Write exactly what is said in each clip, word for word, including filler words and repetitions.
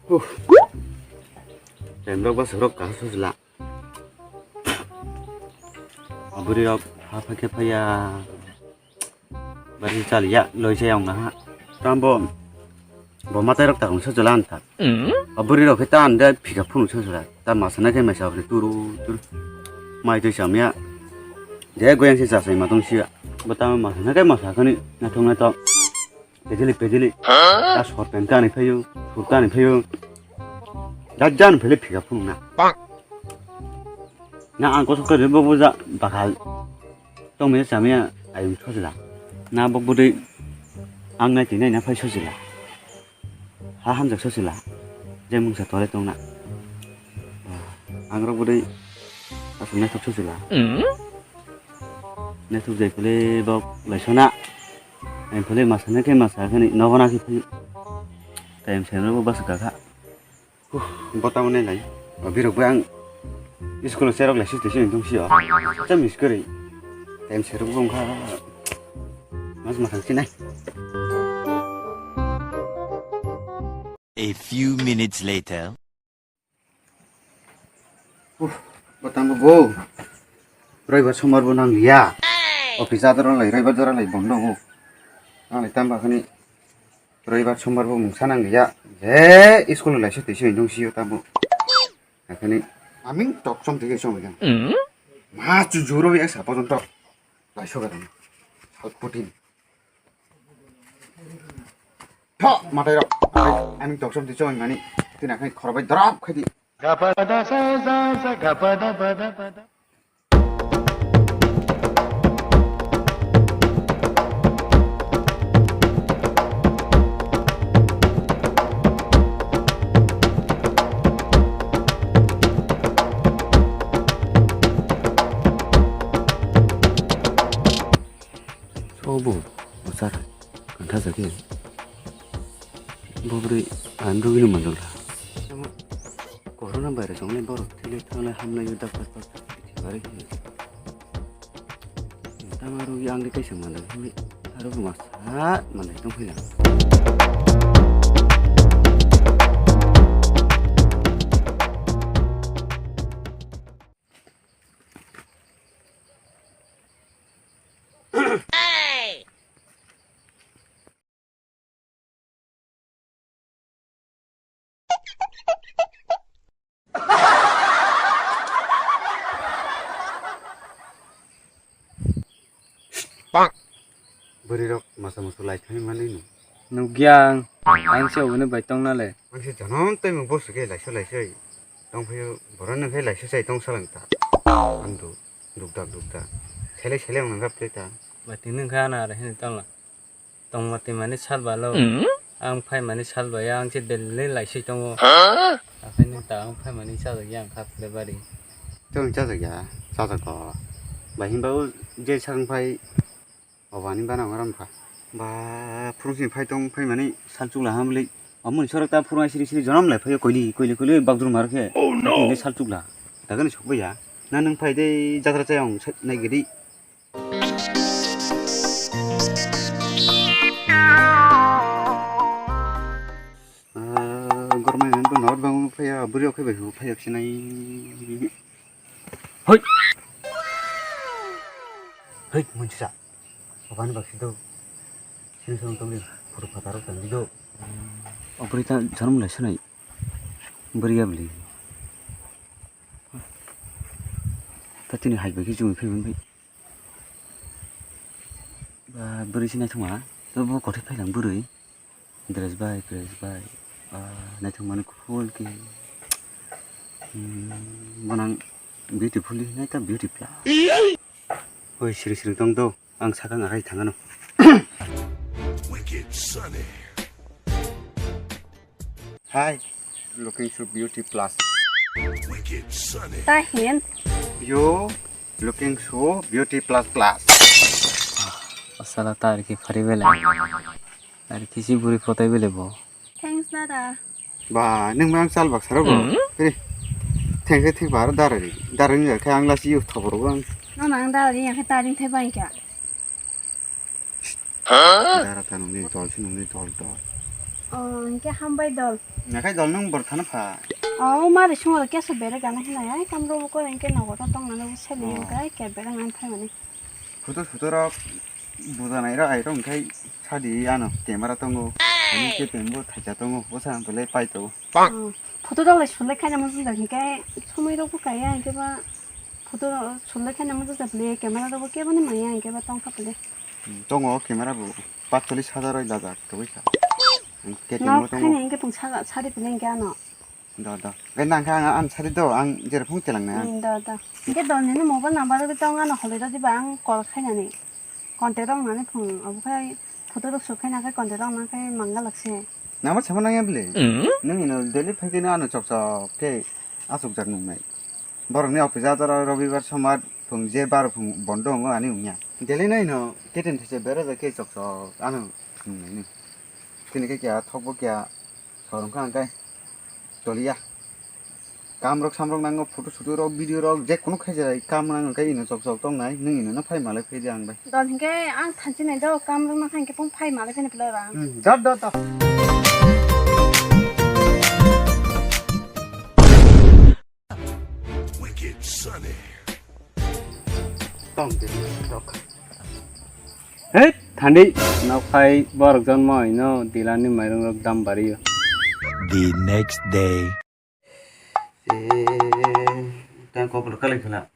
Huh. Chemrok ba sorok kaham sojla. Aburi rok ha pha khe phaya. Bari chaliya loi se ong na ha. Tambo bo matai rok takung sojla an thak. Aburi rok khe ta ande phika phunu sojla. Ta masana khe masa abri turu turu. Mai twi samya. Je goyang se chasai ma tong sia. Bo ta masana khe masa khani nathok nathok. Pejeli, pejeli. Huh? Ta sor pen kani phayo, sur kani phayo. Jat jan phele phika phung na. Bang. Na ang kosok khe bo bo ja bakal. Tong me samya ayung sojla. Na bok budui ang nai tinai na phai sojla. Ha hamjak sojla. Je mungsa tole tong na. Ang rok budui asum naithok sojla. Hmm? Naithok jai phele bok laisona. Ang phele masa na khe masa khani nogo na khe phele. Time sen rok bas gakha. Huh, bota mane lai. Abirok bo ang school serok lai site se tong sio. Cha miss kori. Time serok bo wngkha. Mas mathang sinai. A few minutes later. Huh, bota mo bo. Roibar sombar bo nang liya. Office adoro lai roibar jora lai bondo bo. Ang lai tamba khani. Roibar sombar bo mungsa nang ya. Je school lai se twi se nung sio tamo. Akhani aming tok som twi se song ya. Ma chu juro ya sa pojon tok. Lai so gadam. Sal putin. Tho matai rok. Aming tok som twi se mani. Tin akhani khorobai drop khadi. Sobo, bwsar, kantha jagwi. Bo bwrwi ang rwgwino manjokla. Corona virus wngnai borok thwilai thanglai hamlaio doctor, doctor, thwilai thanglai khe. Tama rwgwi ang de kaisa manjak hwnwi, aro buma sa manjak tong phila. Bwrwi rok masa musu lai thangwi manwi no. Nukya ang, ang se oboni bai tongna le. Ang se jonom tei mung bosu khe laisa laisai tong phai o, borok nang khe laisa sai tong salang ta. Ang du duk dak duk dak. Sele sele ang nang rap ta. Ba tini kha na re hin tongla. Tongma twi mani sal balo. Ang phai mani sal bai ang se delhi laisai tongo. Akhai nung ta ang phai mani sajak ya ang kha phle bari. Tong chajak ya, chajak ko. Ba hin ba o je sang phai. Obo ani bana ongora wngkha. Ba, phurung sini phai tong, phai mani sal chukla ha bwlwi. Omo ni sorok ta phurung ai siri siri jonom lai phai o koili, koili, koili bakjwk maro khe. Oh no! Tini sal chukla. Dagani sokbai ya. Na nwng phai de jatra chayong nai gidi. Ah, gormai nang bo not bang phai ya, bwrwi ok phai bai phai ya sinai. Hoi. Hoi, munchisa. Abani baksa do. Sini song tongdi, photo phataro tongdi do. Obri ta jonom lai sanai. Bwrwi ya bwlwi. Ta tini hai bai khe chumui phai manbai. Ba, bwrwi se naithok ma. To bo kothai phai lang bwrwi. Dress bai, dress bai. Ah, naithok mani cool khe. Hmm, bonang beautiful hinai ta beauty plus. Hoi, siri siri tong do. Ang sakang arai thangano. Wicked Sunny. Hi, looking so beauty plus. Wicked Sunny. Ta hin. You looking so beauty plus plus. Asala ta arki phari bele. Arki si buri photai bele bo. Thanks, dada. Ba, nung mang sal bak saro bo. Hmm? Kiri. Thanks, thanks, bar dara ri. Dara ni khe ang lasi yus thobor bo ang. No, nang dara ri, yang khe ta ring thai bang kya. Dara ta nungni dol si nungni dol dol. Oh, hingke hambai dol. Nakhai dol nung bor thana pha. Oh, mari sungo keso bere gana hinai, ai kamro bo kore hingke nogo ta tong nana bo seli Oh. hingke ai ke bere ngan phai mani. Photo photo rok bujanai rok ai rok hingke sadi ano camera tongo. Ani ke pembo thacha tongo, bosa ang tole pai to. Oh, photo rok lai sulai khaina mo jujak hingke somoi rok bo kaya hingke ba photo rok sulai khaina mo jujak le camera rok bo kebo ni maya hingke ba tong kha pele. Hmm, tongo camera bo. Patcholi sajaroi dajak togoi sa. Ang keting Nok mo tongo. Khaina hingke tong saga sari pele hingke ano. Da, da. Gai nang kha ang, ang sari do, ang jere phung chelang na. Hmm, da, da. Hingke dol nini mobile number rok tong ano holoi rok diba ang call khainani. Contact rok nani phung abo khai photo rok suk khaina khai contact rok nang khai mangga lakse. Number sama nang ya bile. Hmm? Nung ino daily phai khe ano chok chok khe asuk jak nung nai. Borok ni office a jora robibar sombar phung je bar phung bondo wngo ani wngya. Daily no ino keting these bera ja khe chok chok ano nung nai ni. Tini khe kya thok bo kya sorong kha ang kai toliya. Kam rok sam rok nango, photo shoot rok, video rok, je kunu khaijai kam nango kai ino chok chok tong nai, nung ino no phai malai phai di ang bai. Dol hingke ang thanchi nai do, kam rok nang khe pung phai malai phai ni pila rang. Hmm, jat da da. Wicked Sunny. Tong de, tok. Hei, thandi, nok phai borok jonmo hino dilani mairung rok dam bari o. The next day. Eh, tang kopor kalai khela.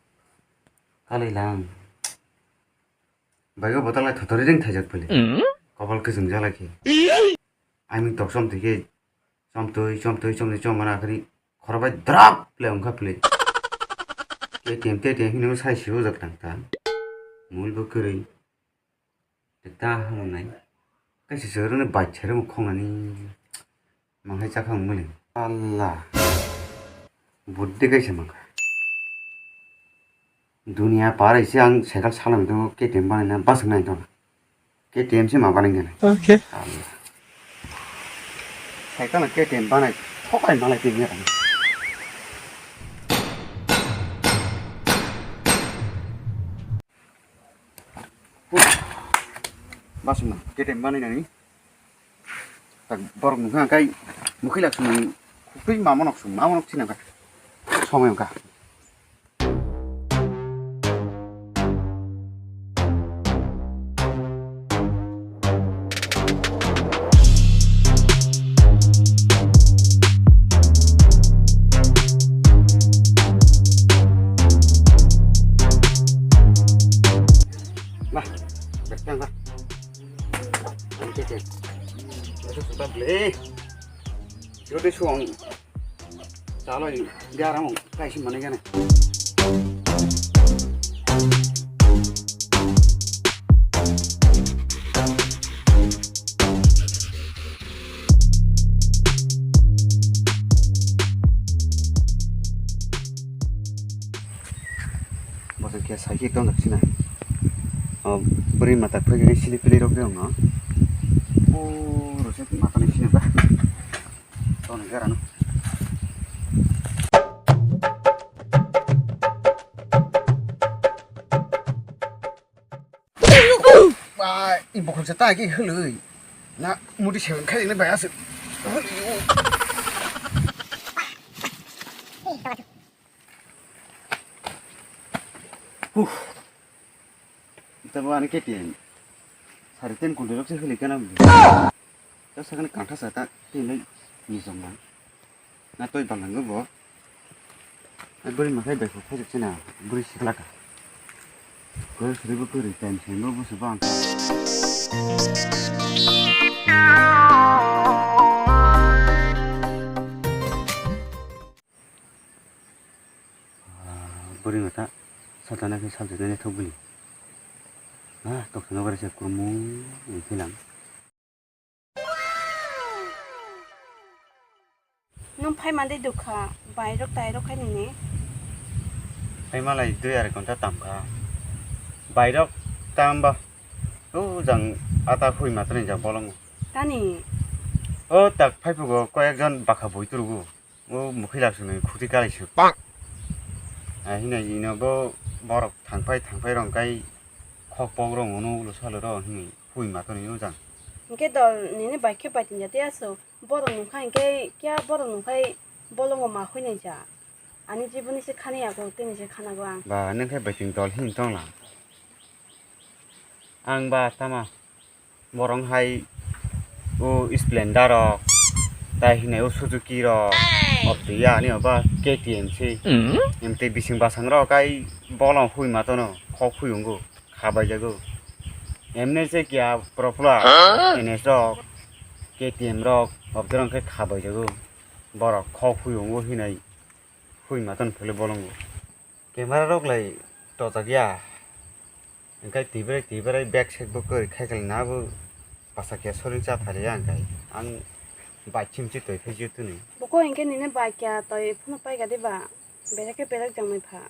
Kalai lang. Bago botol lai thotori ring thaijak pele. Kopor kising jalai khe. Ami tok som thike. Chomtwi, chomtwi, chomtwi, chom mana akhri khorobai drap le wngkha phle. K T M, K T M hinwi sai sibo jak tang ta. Mul bo kwrwi. Tekta hwnwi nai. Kaisa chwrwngni bike chwrwng khongnani. Manghai chakha wngmani. Allah. Buddi kaisa mankha. Dunia parai se ang cycle salam tongo, K T M banai na bus nai tongo. K T M se ma banai gana. Okay. Allah. Cycle no K T M banai thokai malai tini ang. Bus ma K T M banai nani. Tak borok nungkha kai mukhi lak sumui khukui mamonok sum mamonok sinangkha. Somoi wngkha. Nah, bekkang lah. Ang keke. Itu sudah beli. Yo de suang. Chaloi garam kaisi mane gane. Bosok khe sai khe tong sina. O bwrwi mata phai khe sili pili rok de wngno. O rosek mata ni sina ba. Tong ni gara no. Ba, i bokhol se ta ki hului. Na muti seven khai ni ba asuk. Huh. Ita bo ani K T M. Sari ten kundu rok se huli kana. Ta sakani kangtha sa ta tin lai ni jong na. Na toi balang go bo. Ai buri makai bai ko phajak sina buri sikla ka. Ko suri bo kuri time sen bo bo se bang. Ah, bwrwi mata satana khe salsa nani thok bili. Ah, toksa nokbar se kurmung wng philang. Nwng phai mande dukha, bairok tairok khai nini. Phai malai dui arai ghonta tamkha. Bairok tamba. O jang ata hui matani jang bolongo. Tani. O tak phai phugo koyekjon bakha bui turugo. O mukhi lak swnwi khuti kalai suk. Pak. Ah, hinai ino bo borok thangpai thangpai rong kai khok pok rong ono ulo salo ro hinwi hui matani o jang. Hwnkhe dol nini bai khe bai tin ya tei aso. Borok nungkha hwnkhe kya borok nungkhai bolongo ma hoi nai ja. Ani jiboni se khani yago, tini se khanago ang. Ba, nung khe bai tin dol hin tong la. Ang ba tama borok hai o Splendor rok, tai hinai o Suzuki rok, o twi ya ani o ba K T M se. Em tei bising basang rok ai bolong hui ma tono, khok hui wngkho, kha bai jago. Em ne se kya propla, N S rok, K T M rok, o borok khe kha bai jago. Borok khok hui wngkho hinai hui ma tono phele bolongo. Camera rok lai tojak ya. Hwnkhe twi bwrwi twi bwrwi back side bo kwrwi khai khlai na bo bwsa khe soring cha thari ya hwnkhe ang bike chimchi twi phai jio tini. Buko hwnkhe nini bike ya twi phano paika diba? Belek khe belek jangmai pha.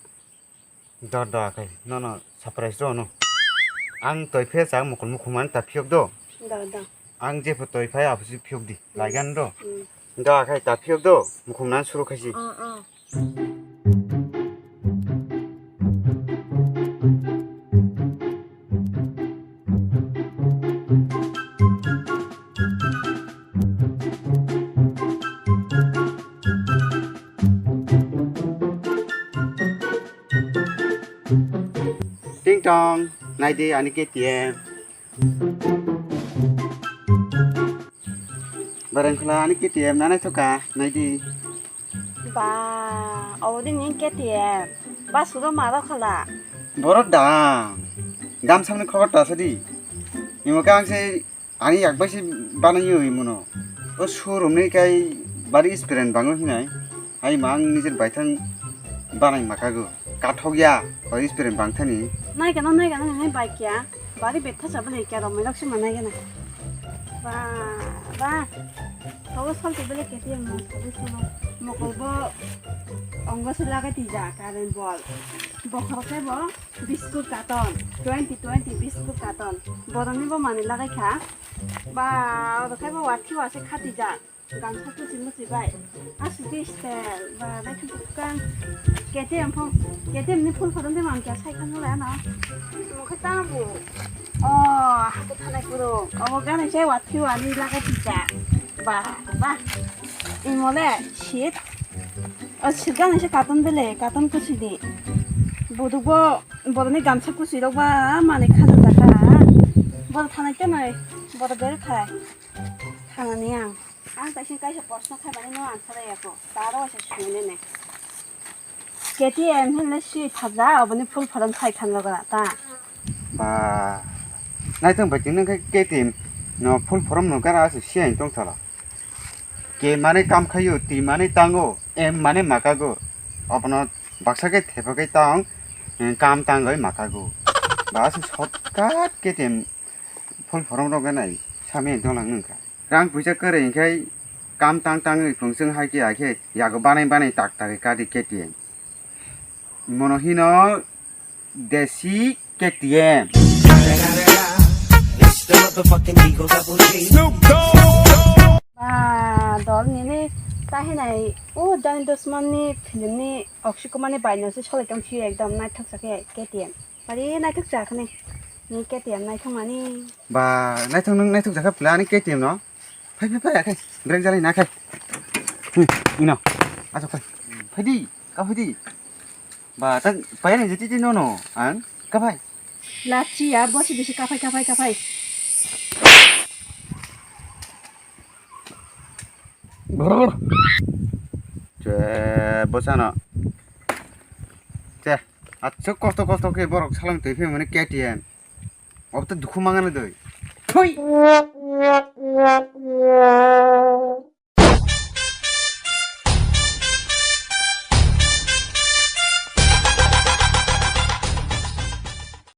Da da khai nono surprise rw no. Ang twi phai cha mukul mukhung man ta phiyok do. Da da. Ang jepho twi phai aphusi phiyok di. Laigan do. Hmm. Da khai ta phiyok do. Mukhung nan suru khaisi. Ah, ah. Ting tong, nai di ani K T M. Bareng khwla ani K T M na naithok kha, nai di. Ba, obo de ni K T M. Ba, sudo maro khala. Borok dam. Dam samni khobor ta sadi. Imo khe ang se ani yak bai se banai yo imono. O showroom ni kai bari experience bango hinai. Ai mang nijer baithang banai makago. Kathok ya, o experience bangthani. Nai gana, nai gana, nai bai kya. Bari betha sa bele kya romoi lok sima nai gana. Ba, ba. Togo solti bele K T M mo, togo solo. Mokol bo ongo se lagai tija, current bol. Bokhorok khe bo biscuit carton, twenty twenty biscuit carton. Boroni bo mani lagai kha. Ba, oro khe bo watwi wase khati ja. Gamsa kuchi muchi bai. Asuk de style. Ba, naithok kang. K T M phone, K T M ni phone phone de mang kya sai khang le ano. Mo khe ta bu. Oh, hako thanai puro. Omo ganai sai watwi wani lagai tija. Ba, ba. Imo le shit. O shit ganai sai carton bele, carton kuchi di. Buduk bo, boroni gamsa kuchi rok ba, mani khana jaka. Boro thanai tenai, boro bere khai. Thanani ang. Ang kaisa kaisa proshno khaimani no answer ya ko. Taro waisa suyene ne. K T M hinle si thaja, oboni full form sai khan logra ta. Ba, naithok bai tini khe K T M no full form no gara se siya tong thala. K mane kam khayo, T mane tango, M mane makago. Obono baksa khe thepa khe tang, eh, kam tangoi makago. Ba se shortcut K T M full form rok nai sami dong lang nung kha. Rang puisa kwrwi hwnkhe kam tang tangwi phwrwngchwng hai khe hai khe yago banai banai tak tak khe kadi K T M. Mono hino desi K T M. Ba, dol nini ta hinai o Danny Dusman ni film ni Akshay Kumar ni bai no se solai tong si ekdom naithok sa khe K T M. Bari naithok sa khani ni K T M naithok mani. Ba, naithok nung naithok jakha pla ani K T M no. Phai, phai, phai, akhai. Breng jalai na khai. Hmm, ino. Aso khai. Phai di, ka phai di. Ba, ta paya ni jiti ti no no. Ang ka phai. Lachi ya, bosi bisi ka phai, ka phai, ka phai. Che, bosano. Che, acho kosto kosto khe borok salang twi phai mani K T M. Obo to dukhu mangani doi. Thui.